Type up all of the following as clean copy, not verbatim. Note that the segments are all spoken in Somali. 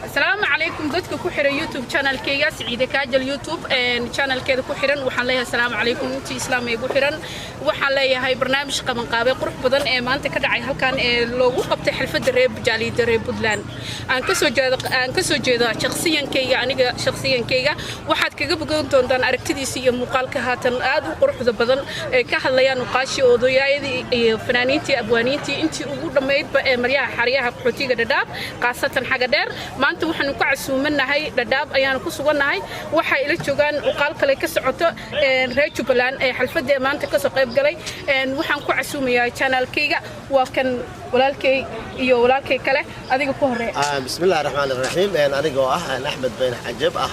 Asalaamu calaykum dadka ku xiran YouTube channelkayga, Siciide Kaajal YouTube channelkeeda ku xiran. Waxaan leeyahay asalaamu calaykum intii islaam igu xiran. Waxaan leeyahay barnaamij qabanqaabay qurux badan ee maanta ka dhacay halkan ee loogu qabtay xalfadda reer jaaliyadda reer Puntland aan kasoo jeedo shakhsiyankayga. Aniga shakhsiyankayga waxaad kaga bogan doontaan aragtidiisa iyo muuqaalka haatan aad u quruxda badan ee ka hadlayaan uqaashii, odayaayadii iyo fanaaniintii, abwaaniintii, intii ugu dhammaydba ee maryaha xaryaha qaxootiga Dhadhaab, khaasatan Xaga Dheer. Maanta waxaanu ka casuumanahay Dhadhaab ayaanu ku sugannahay. Waxaa ila joogaan uqaal kale ka socoto reer Jubbaland ee xalfadda ee maanta kasoo qayb galay. Waxaan ku casuumayaa channelkayga, waa kan walaalkay iyo walaalkay kale. Adiga ku horeeya. Bismillahi raxmaan raxiim. Anigoo ah Axmed Bayn Cajab ah,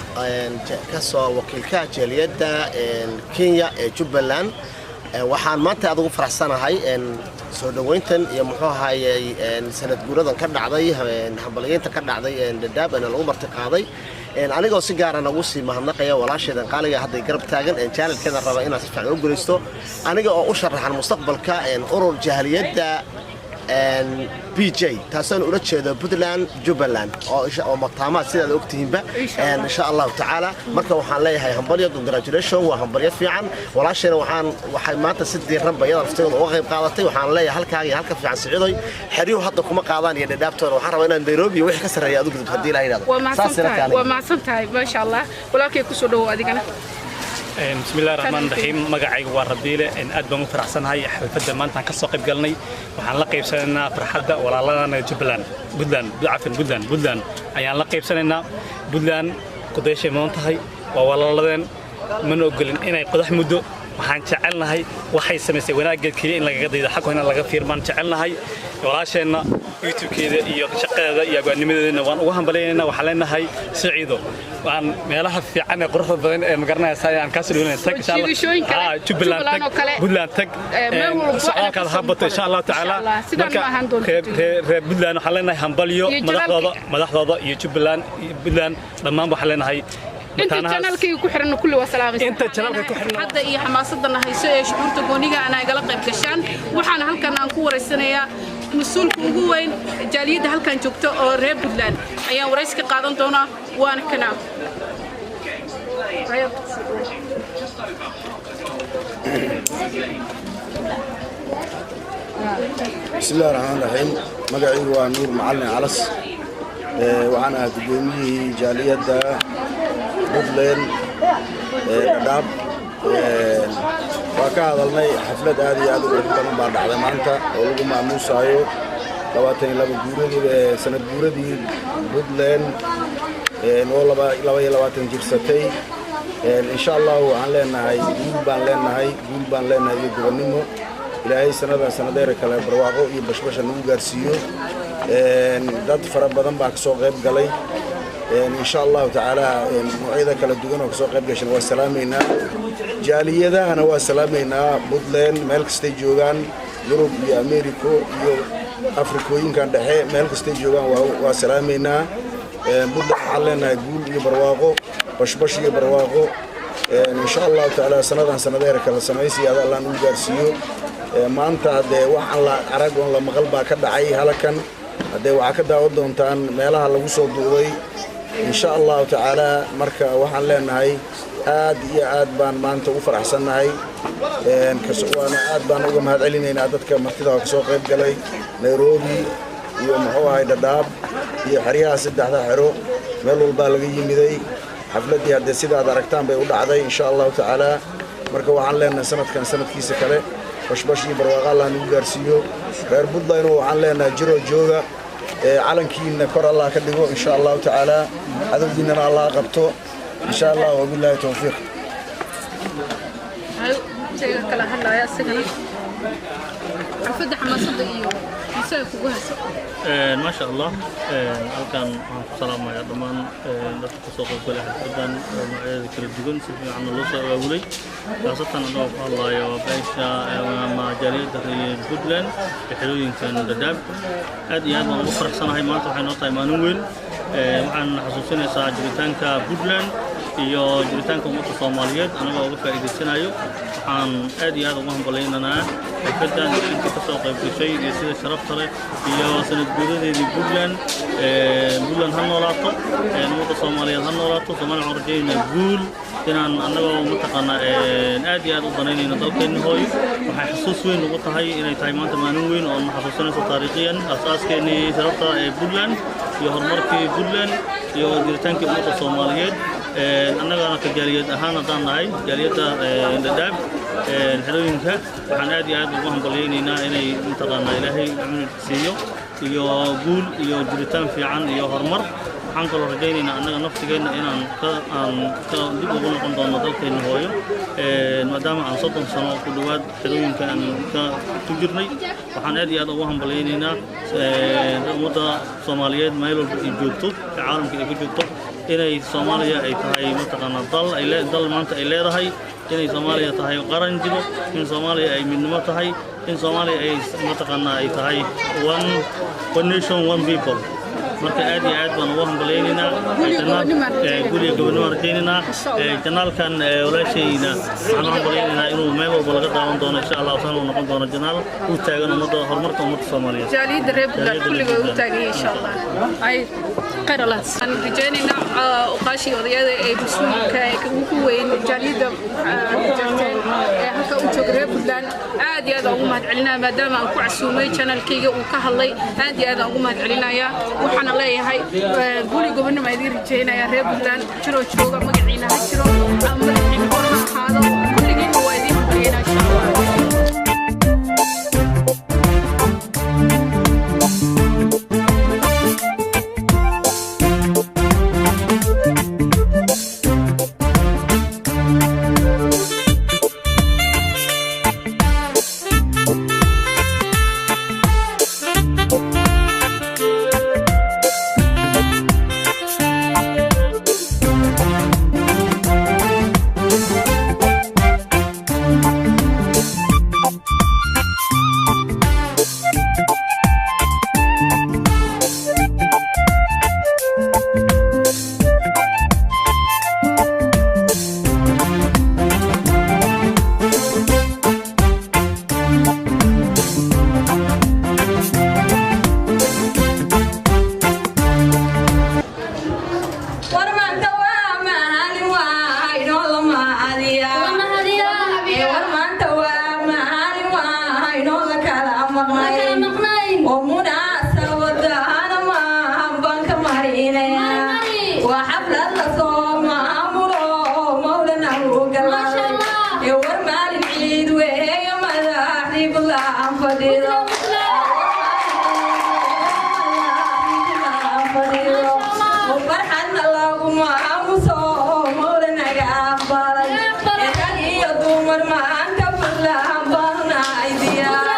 kasoo wakiilka jaaliyadda Kenya ee Jubbaland, waxaan maanta aad ugu faraxsanahay soo dhoweyntan iyo muxuu ahaayey sanad guuradan ka dhacday, hambalyeynta ka dhacday Dhadhaab lagu marti qaaday. Anigoo si gaara nagu sii mahadnaqaya walaasheedan qaaliga hadday garab taagan, channelkeeda raba inaan si fiican u gulaysto, aniga oo u sharaxan mustaqbalka urur jaaliyadda PJ, taasoon ula jeedo Puntland Jubbaland oo mataamaha sidaad ogtihiinba, insha Allahu tacaala. Marka waxaan leeyahay hambalyo, congratulation, waa hambalyo fiican. Walaasheena waxay maanta si diiranba iyada lafteeda uga qayb qaadatay. Waxaan leeyahay halkaaga iyo halka fiican, Siciidoy, xeryuhu hadda kuma qaadaan iyo Dhadhaabtooda. Waxaan rabaa inaan Nairobi iyo wixii ka sarreeya aad u gudubto haddii Ilaah yidhahdo. Waa mahadsantahay, waa mahadsan tahay, maasha Allah. Walaalkay, kusoo dhawow adigana. Bismillahi raxmaan raxiim. Magacayga waa Rabiile. Aad baan u faraxsanahay xalfadda maanta aan ka soo qayb galnay. Waxaan la qaybsanaynaa farxadda walaaladana Jubbaland, Puntland, cafan, Puntland, Puntland ayaan la qaybsanaynaa. Puntland kudayshay mudan tahay, waa walaaladeen. Mana ogolin inay qodax muddo. Waxaan jecelnahay waxay samaysay wanaaggeed keliya in lagaga daydo, xagga in laga fiirmaan jecelnahay. Walaasheenna YouTube-keeda iyo shaqadeeda iyo abwaanimadeedana waan ugu hambalyaynayna. Waxaan leenahay, Siciido, waan meelaha fiican ee quruxda badan ee magaranaysaa aan kaa soo dhaweynaya. Tag insha Allah. Jiidashooyin kale, Jubbaland Jubbaland tag. oo kale. Puntland tag. Meel walbo socdaalkaada ha bato insha Allah tacaala. Insha Allah. Sidaan ma ahaan doonto. Reer Puntland waxaan leenahay hambalyo. Iyo madaxdooda, madaxdooda iyo Jubbaland iyo Puntland dhammaan waxaan leenahay inta mataanahaas. Channelkayga ku xiran kulli waa salaamaysa. Inta channelka ku xiran. Hadda iyo xamaasadana hayso ee shucuurta gooniga ana igala qayb gashaan. Waxaana halkan aan ku wareysanayaa mas-uulka ugu weyn jaaliyadda halkan joogta oo reer Puntland ayaan waraysi ka qaadan doonaa, waana kana. Bismillahi raxmaan raxiim. Magacaygu waa Nuur Macalin Calas. Waxaan ahaa guddoomiyihii jaaliyadda Puntland ee Dhadhaab. Waa ka hadalnay, xaflad aad iyo aad u qurux badan baa dhacday maanta oo lagu maamuusaayo 22 guuradii, sanad guuradii Puntland oo 22 jirsatay. Insha Allahu waxaan leenahay guul baan leenahay, guul baan leenahay iyo gobonnimo. Ilaahay sanada sanadeera kale barwaaqo iyo bashbasha nagu gaarsiiyo. Dad fara badan baa kasoo qayb galay. Insha Allahu tacaala noocyada kala duwan oo kasoo qayb gashan waa salaamaynaa, jaaliyadahana waa salaamaynaa Puntland meel kastay joogaan, Yurub iyo Americo iyo Afrikooyinkan dhexe, meel kastay joogaan waa salaamaynaa. Puntland waxaan leenahay guul iyo barwaaqo, bashbash iyo barwaaqo. Insha Allahu tacaala sanadan sanadeera kala samaysiyaada Allah nagu gaarsiiyo. Maanta haddee wax aan la arag oon la maqal baa ka dhacay halakan. Haddee waxaa ka daawan doontaan meelaha lagu soo duubay insha Allahu tacaala. Marka waxaan leenahay aad iyo aad baan maanta u faraxsannahay, waana aad baan uga mahad celinaynaa dadka martida oo kasoo qayb galay Nairobi iyo muxuu ahay Dhadhaab iyo xeryaha saddexda xero, meel walbaa laga yimiday. Xafladdii haddee sidaad aragtaan bay u dhacday insha Allahu tacaala. Marka waxaan leenahay sanadkan sanadkiisa kale bashbash iyo barwaaqa Allah nagu gaarsiiyo. Reer Puntland waxaan leenahay jiroo jooga, calankiina kor Allah ka dhigo insha Allahu tacaala, cadowgiinana Allah qabto insha Allah. Wabilaahi towfiiq. Kala hadlaya isagana xafladda xamaasadda iyo isaga kugu hayso. Maasha Allah, halkan waxaan ku salaamayaa dhammaan dadka kasoo qaybgalay xafladan noocyadeeda kala duwan, si fiicanna loo soo abaabulay, khaasatan anagoo ku hadlayo waa beesha ama jaaliyadda reer Puntland ee xerooyinkan Dhadhaab. Aad iyo aad baan ugu faraxsanahay. Maanta waxay noo tahay maalin weyn. Waxaan xasuusinaysaa jiritaanka Puntland. Iyo jiritaanka ummadda Soomaaliyeed anagoo uga faa'iidaysanayo, waxaan aad iyo aad ugu hambalaynaynaa xafladdan intii ka soo qayb gashay iyo sida sharafta leh iyo sanad guuradeedii Puntland. Puntland ha noolaato, ummadda Soomaaliyeed ha noolaato. Soomaaliya waxaan rajaynaynaa guul inaan annagoo mataqaanaa aad iyo aad u danaynayno dalkeenna hooyo. Waxay xasuus weyn ugu tahay inay tahay maanta maalin weyn oo na xasuusanayso taariikhiyan aasaaskeenii sharafta ee Puntland iyo horumarkii Puntland iyo jiritaankii ummadda Soomaaliyeed. Annagana ka jaaliyad ahaan haddaan nahay jaaliyadda Dhadhaab xerooyinka, waxaan aad iyo aad ugu hambalyaynaynaa inay mataqaanaa Ilaahay cumri siiyo iyo guul iyo jiritaan fiican iyo horumar. Waxaan kaloo rajaynaynaa annaga naftigeenna inaan ka aan ka dib ugu noqon doono dalkeenna hooyo, maadaama aan 30 sano ku dhowaad xerooyinka aan ka ku jirnay. Waxaan aad iyo aad ugu hambalyaynaynaa ummadda Soomaaliyeed meel walba ay joogto ee caalamka ay ku joogto inay Soomaaliya ay tahay mataqaanaa dal ay dal maanta ay leedahay, inay Soomaaliya tahay qaran jiro, in Soomaaliya ay midnimo tahay, in Soomaaliya ay mataqaanaa ay tahay one nation, one people. Marka aad iyo aad baan ugu hambalyaynaynaa, guul iyo gobonimo rajaynaynaa. Channelkan walaashayna waxaan u hambalyaynaynaa inuu meel walba laga daawan doono, insha Allah, usana uu noqon doono channel u taagan ummadda, horumarka ummadda Soomaaliyeed. Jaaliyadda reer Puntland kulligood u taagan yahay, insha Allah. Ay khayr Allah aan rajaynaynaa. Uqaashii odayada ee mas-uulka ee ugu weyn jaaliyadda jarteen ee halka u jooga reer Puntland, aad iyo aad aan ugu mahadcelinaya maadaama aan ku casuumay channelkayga uu ka hadlay. Aad iyo aad aan ugu mahadcelinaya. Waxaana leeyahay guul iyo gobonimo idiin rajaynaya reer Puntland. Jiroo jooga, magaciina ha jiro ama madaxiina hor ha ahaado. Kulligiinna waa idiin hambalyaynaa, insha Allah. War maanta waa maalin waynoo la mahadiyaa. War maanta waa maalin waynoo la kala maqnay oo munaasabadana maahan baan ka marinayaa. Waa xaflad la soo maamulo Mawlana uu galaaday. Ee war maalin ciid weeye, madaxdii Buntland fadhido. Farxadna lagu maamuso Mawlanaga aqbalay. Rag iyo dumar maanta Puntland baanahay diyaar.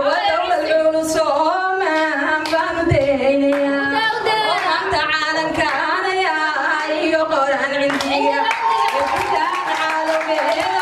Waa dowlad culus oo maahan baanu daynayaa. Oo maanta caalamkaanaya iyo qoran cindiga. Puntland caalamiga.